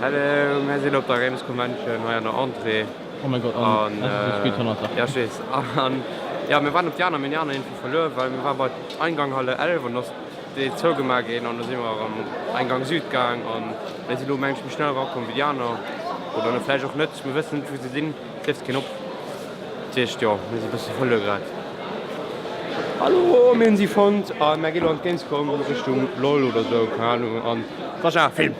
Hello, mir sinn op der Games Convention hei an der Entrée. Oh mein Gott, an Assassin's Creed hannert der. Ja, ech weess. An ja, mir waren op déi aner, mir hunn déi aner Info verluer, well mir ware bei Einganghalle 11 an do ass déi zougemaach ginn an do si mer am Eingang Süd gaang an mir si lo meng ech méi schnell erakomm wéi déi aner. Oder vläicht och net, mir wëssen net wou se sinn, et lieft keen op. Dat heescht jo, mir si bësse verluer grad. Hallo, mir hunn si fonnt a mir gi lo an d'Gamescom Richtung LOL oder sou, keng Ahnung an Sascha, film!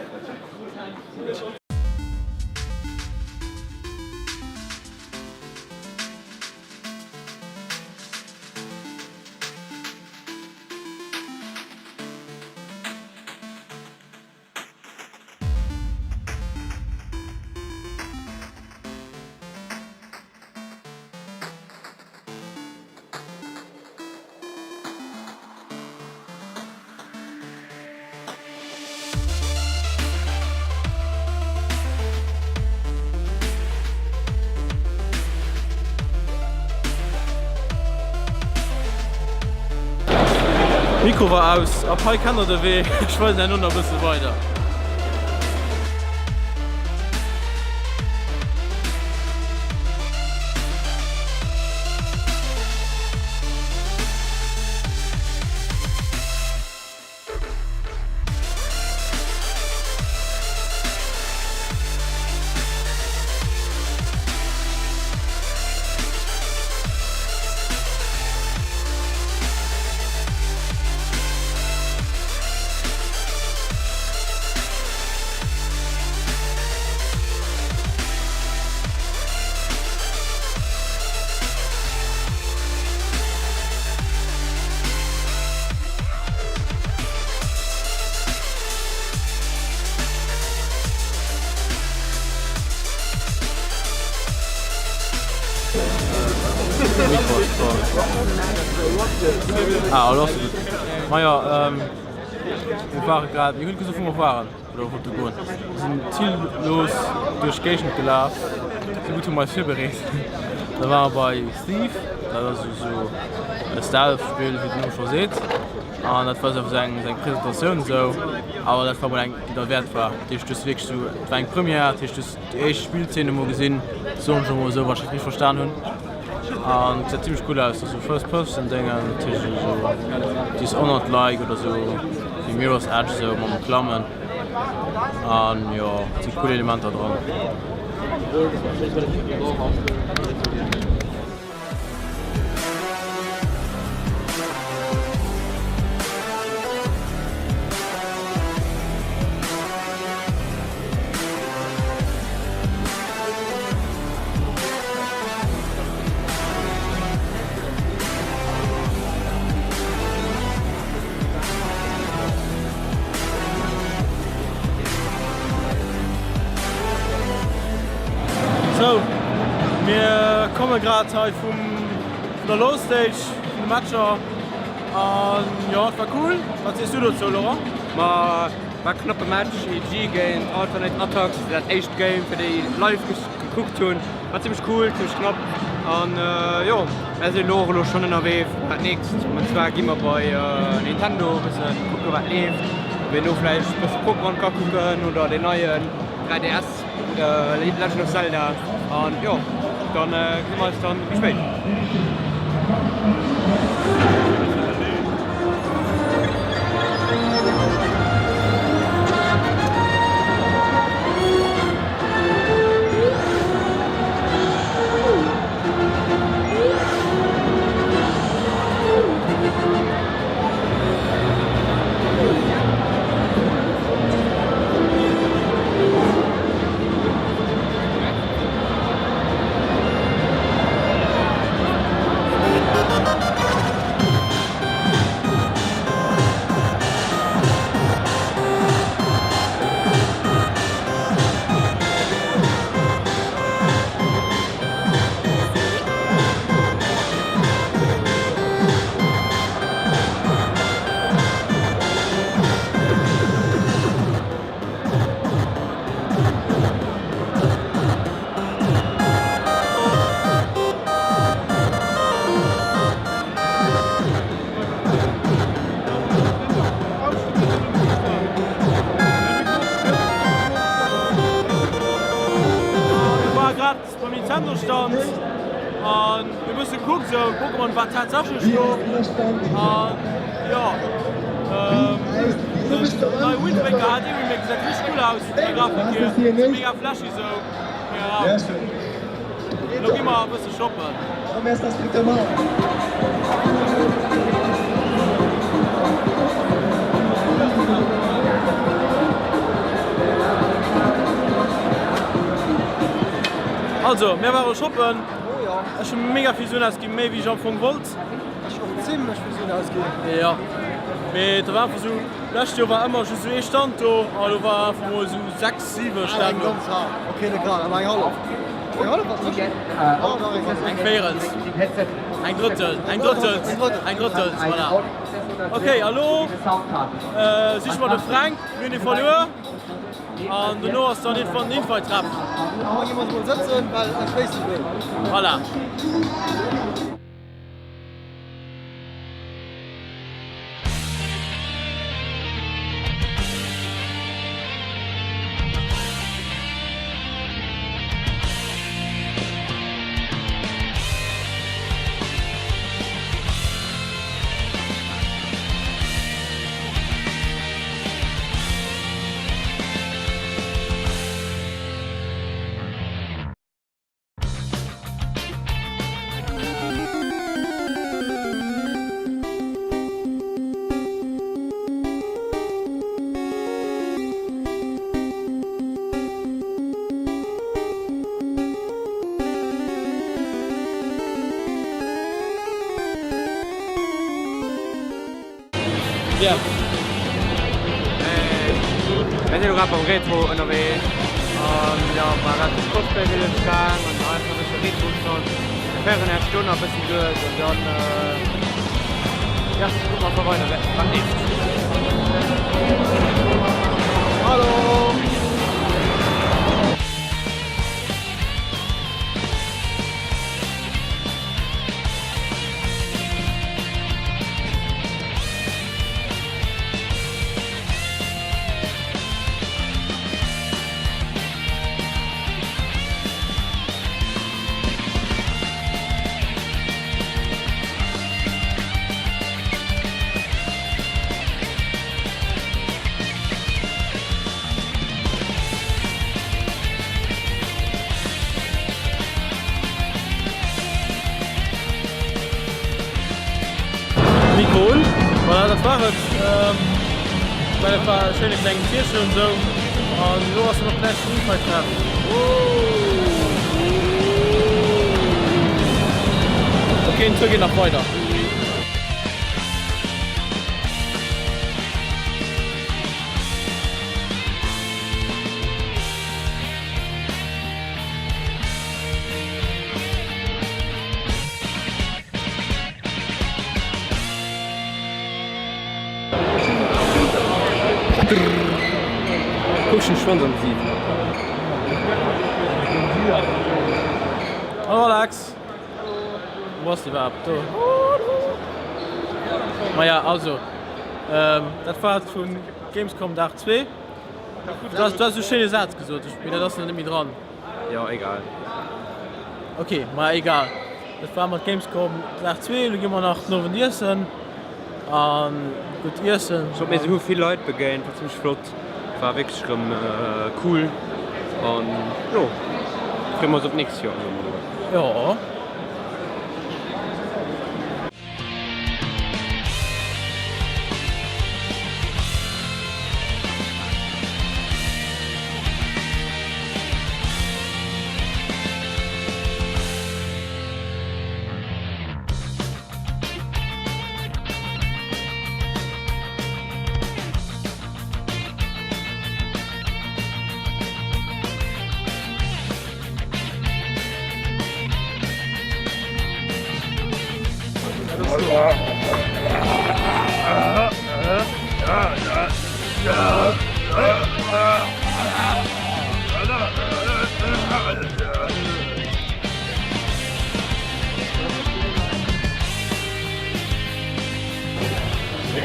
Mikro war aus, ab hei kennt der de Wee, ech weisen herno nach e bësse weider. Ah, elo ass se gutt. Majo, mir ware grad, mir hunn gesot wou mer waren. Oder wollte goen. Mir sinn zillos duerch d'Géigend gelaf. Sou gutt hu mer eis virbereet. Da ware mer bei Thief, dat ass esou e Stealth-Spill, wéi den Numm scho seet. An dat war esou eng eng Presentatioun esou, awer dat war mol eng, déi derwäert war. Dat heescht, du hues wierklech esou, et war eng Première, dat heescht, du hues déi éischt Spillzeen emol gesinn, soen ech emol esou, wann ech dat richteg verstan hunn. An et gesäit zimmlech cool aus, esou First Person Déngen, dat heescht esou Dishonored-like oder esou wéi Mirror's Edge esou mam Klammen. An jo, et si cool Elementer dran. Sou, mir komme grad hei vum vun der Low Stage vun de Matcher an jo et war cool. Wat sees du dozou Laurent? Ma War knappe Match, EG géint Alternate Attax, dat éischt Game fir déi live gekuckt hunn. War zimmlech cool, zimmlech knapp an jo mär sinn elo och elo schonn ënnerwee fir dat nächst. An zwar gi mer bei Nintendo e bësse kucke wat leeft, ob een do vläicht e bësse Pokémon ka kucken oder deen neien 3DS Legend of Zelda an jo dann gesi mer eis dann méi spéit. grad beim Nintendo Stand an hu bësse gekuckt sou Pokémon war tatsächlech do an jo den neie Wind Waker HD Remake gesäit richteg cool aus vun der Grafik hier, sou mega flashy sou, keng Ahnung. Elo gi mer e bësse shoppen. Also, mir ware shoppen. Ech hu mega vill Suen ausginn, méi wéi ech am Fong wollt. Ech och zimlech vill Suen ausginn. Jo, mee da war einfach sou, lescht Joer war ëmmer just sou ee Stand do a lo war einfach mol sou 6, 7 Stänn do. Ok, net grad, awer eng hallef. Eng hallef ass sécher. Eng Véirels, eng Drëttel, eng Drëttels, eng Drëttels, voilà. Ok, a lo siche mer de Fränk, mir hunn e verluer. An dono ass dann iergendwann den Invite-Treff. Hei gi mer ons mol sëtzen, well ech wéisst net wéi. Voilà. Mir sinn elo grad beim Retro ënnerwee an jo war grad duerch d'Cosplay Village gaang an einfach e bësse Retro Stand. Mir féieren Iech do nach e bëssen duerch an dann jo kucke mer einfach weider wat leeft. Hallo! Mikro un. Voilà, dat war et. Well et war e schéine klengen Tierchen an esou. An elo ass nach gläich den Unfalltreff. Ok, den Tour geet nach weider. Kuck den Schwanz am Gesiit. Hallo Alex! Wou ass de iwwerhaapt? Do. Maja, also, dat war et vun Gamescom Dag 2. Du has, du has e schéine Saz gesot, mee dat ass nach net méi dran. Jo, egal. Ok, ma egal. Dat war mat Gamescom Dag 2. Elo gi mer nach den Owend iessen a gutt iessen. Sot mir, se hu vill Leit begéint, war zimmlech flott, war wierklech erëm cool an jo, freeë mer eis op d'nächst Joer, soe mer mol. Jo.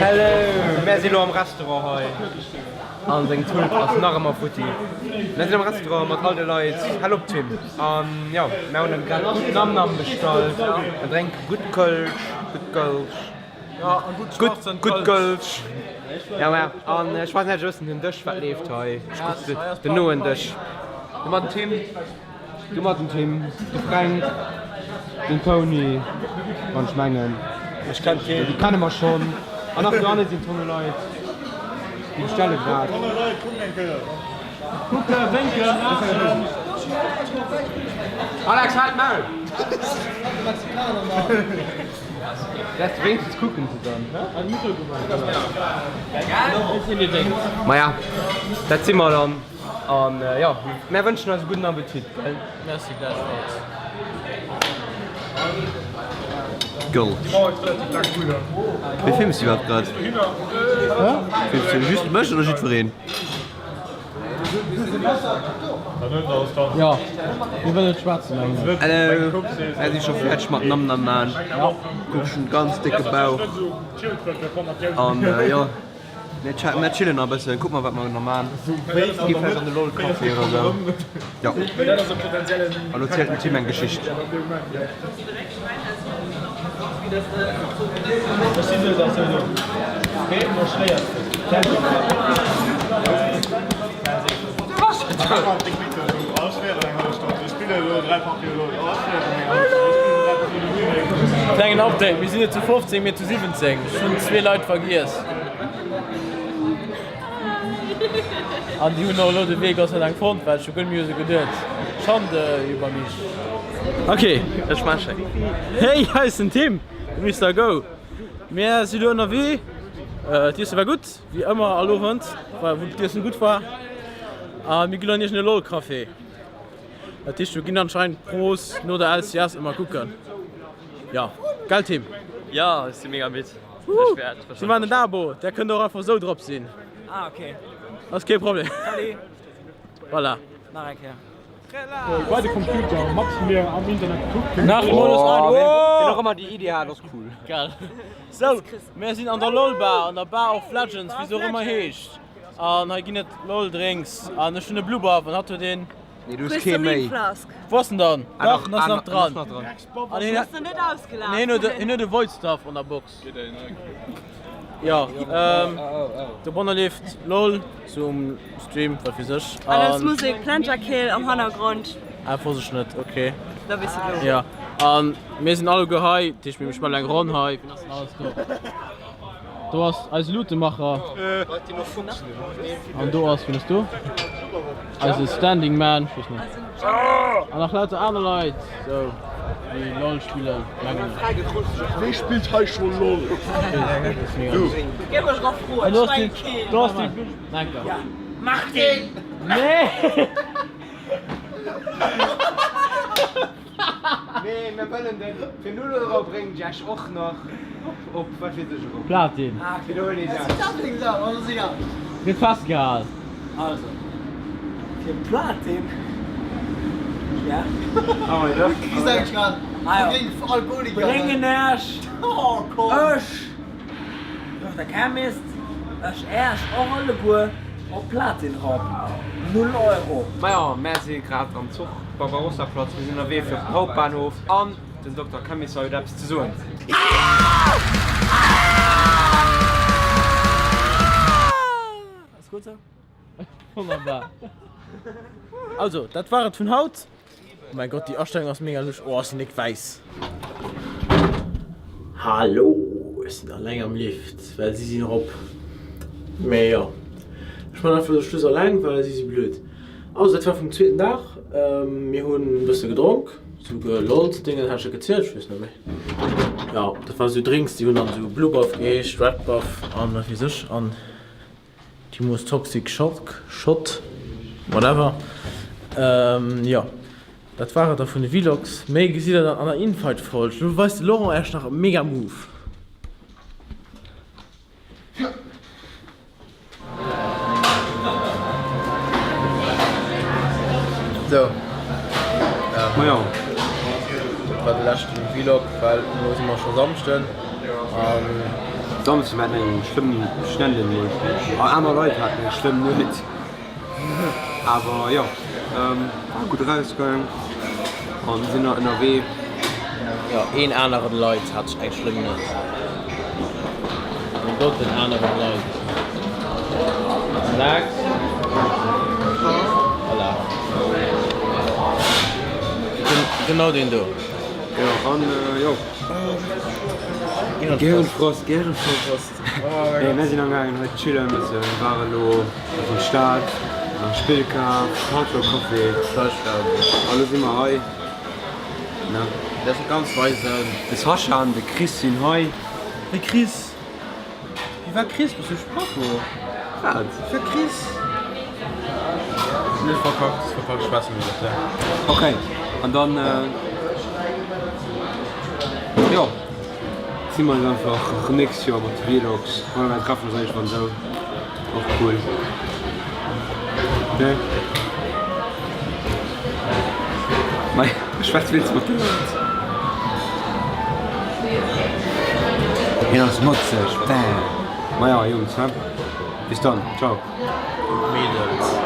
Hello! Mär si lo am Restaurant hei an seng Tulp ass nach ëmmer futti. Mär sinn am Restaurant mat all de Leit. Hal op Tim. An jo, mär hunn grad gutt Namnam bestallt. Mer drénke gutt Kölsch, gutt Kölsch. Gutt, gutt Kölsch. Ja, mä an ech weisen iech e bëssen den Dësch, wat leeft hei. Ech kuck den noen Dësch. Domat den Tim. Du mat den Tim, de Fränk, den Tony an ech mengen Ech kenn keen. Déi kenne mer schonn. An nach do hanne sinn tonne Leit, déi bestelle grad. Kucke, wénken, laachen. Alex, halt d'Maul! Lässt wéinstens kucken se dann. Maja, dat si mer dann. An jo, mär wënschen eis e gudden Appetit, gell? Merci gläichfalls. Gold. Wéi films du iwwerhaapt grad? Films du just mech oder jiddwereen? Jo, mir wëllen net schwätzen mengen ech. Hello, mär si scho fäerdeg mat Nam Nam man. Kuck, ech hunn ganz décke Bauch. An jo. Mir chillen nach e bëssen, kucke mer wat mer nach man. Gi vläicht an de LOL Café oder sou. Jo. An lo zielt den Tim eng Geschicht. Klengen Update, mir sinn net zu 15 mee zu 17. Ech hunn zwee Leit vergiess. An déi hunn och elo de Wee Gott sei Dank fonnt, well ech hu guer net méi u se geduet. Schande über mich. Ok, Ech maachen. Hey, hei ass den Tim, de Mister Go. Mir si lo ënnerwee. D'Iesse war gutt, wéi ëmmer all Owend, wou d'Iessen gutt war. A mir ginn an iergend e LOL-Café. Dat heescht, do ginn anscheinend d'Pros no der LCS ëmmer kucken. Jo, gell Tim? Jo, ech si mega midd. Ech wäert Si man den Abo, där kënnt och einfach esou drop sinn. Ah, okay. Ass kee Problem. Salut. Voilà. Nach eng Kéier. Bei de Computer mat mir am Internet kucken. Nach Modus an. Wien och ëmmer déi Idee hat, ass cool. Gell. Sou, mir sinn an der LOL-Bar, an der Bar of Legends, wéi se och ëmmer heescht. An hei ginn et LOL-Drinks. An ech hunn e Blue Buff an hatt huet een. Nee, du hues kee méi. Wou ass en dann? Dach, en ass nach dran. An hien huet e Void Staff an der Box. Jo, dobonner leeft LOL sou um Stream, wat weess ech. An eis Musek Planja Kill am Hannergrond. Ah, wosst ech net, ok. Da weess de lo. Jo, an mir sinn alleguer hei, dat heescht mir spillen eng Ronn hei. Wien ass denn alles do? Do ass eise Lutemacher. An do ass, wien ass do? Eise Standing Man, ech weess net. An nach lauter aner Leit, sou, déi LOL spillen, mengen ech. Wee spillt hei scho LOL? Du. Géif ech och froen, ech mengen keen. Do ass déi Danke. Martin! Nee! Nee, mir wëllen den fir 0 Euro bréngt Iech och nach op wat weess ech erop. Platin. Gëtt festgehal. Also fir Platin, ja. Bréngen Iech ech Dokter Chemist, ech Äech och alleguer op Platin rop. Null Euro. Majo, mär si grad am Zuch, Barbarossaplatz, mir sinn ënnerwee fir op den Hauptbahnhof an den Dokter Chemist huet eppes ze soen. Ass gutt sou? Wonnerbar. Also, dat war et vun haut. Oh mein Gott, déi Astellung ass mega lusch. Oh, ech sinn déck wäiss. Hallo, ech sinn alleng am Lift, well si sinn erop. Mee jo, ech man einfach de Schluss alleng, well si si blöd. Also, dat war vum zweeten Dag. Mir hunn e bësse gedronk, sou gelollt, Déngen hat ech dat gezielt? Ech weess net méi. Jo, dat war sou Drinks, déi hunn dann sou Blue Buff geheescht, Red Buff an wat weess ech. An Timo's Toxic Shock, Shot, whatever. Jo, dat war et da vun de Vlogs. Méi gesitt der dann an der Infight-Folg. Lo weist de Laurent Äech nach e mega Move. Sou, Majo. Dat war de leschten Vlog, well elo si mer scho Samschden an. Samsden mir haten eng schlëmm schnelle Nuet. Aner Leit haten eng schlëmm Nuet. Awer jo, war gutt erausgaang an sinn nach ënnerwee. Jo, een aneren Leit hat eng schlëmm Nuet. Een doten aneren Leit. Max. Voilà. Genau deen do. Jo, an jo. Gärenfrost, Gärenfrost. Nee, mir sinn amgaangen hei ze chillen e bëssen. Mir ware lo an der Stad, am Spill kaf, Hard Rock Café. A lo si mer hei. Ne? Dat ass ganz weisen. De Sascha an de Chris sinn hei. De Chris! Wie war Chris? Bass du Sprachrohr? Wat? Wie war Chris? Net verkackt, verkackt, schwätze mir net. Okay, an dann jo si mer eis einfach erëm nächst Joer mat de Vlogs oder mir treffen eis iergendwann esou. Och cool. Ne? Mei, schwätz wéinst mat de Leit. Hien ass motzeg, bäh. Maja Jungs, he? Bis dann, ciao. Mädels.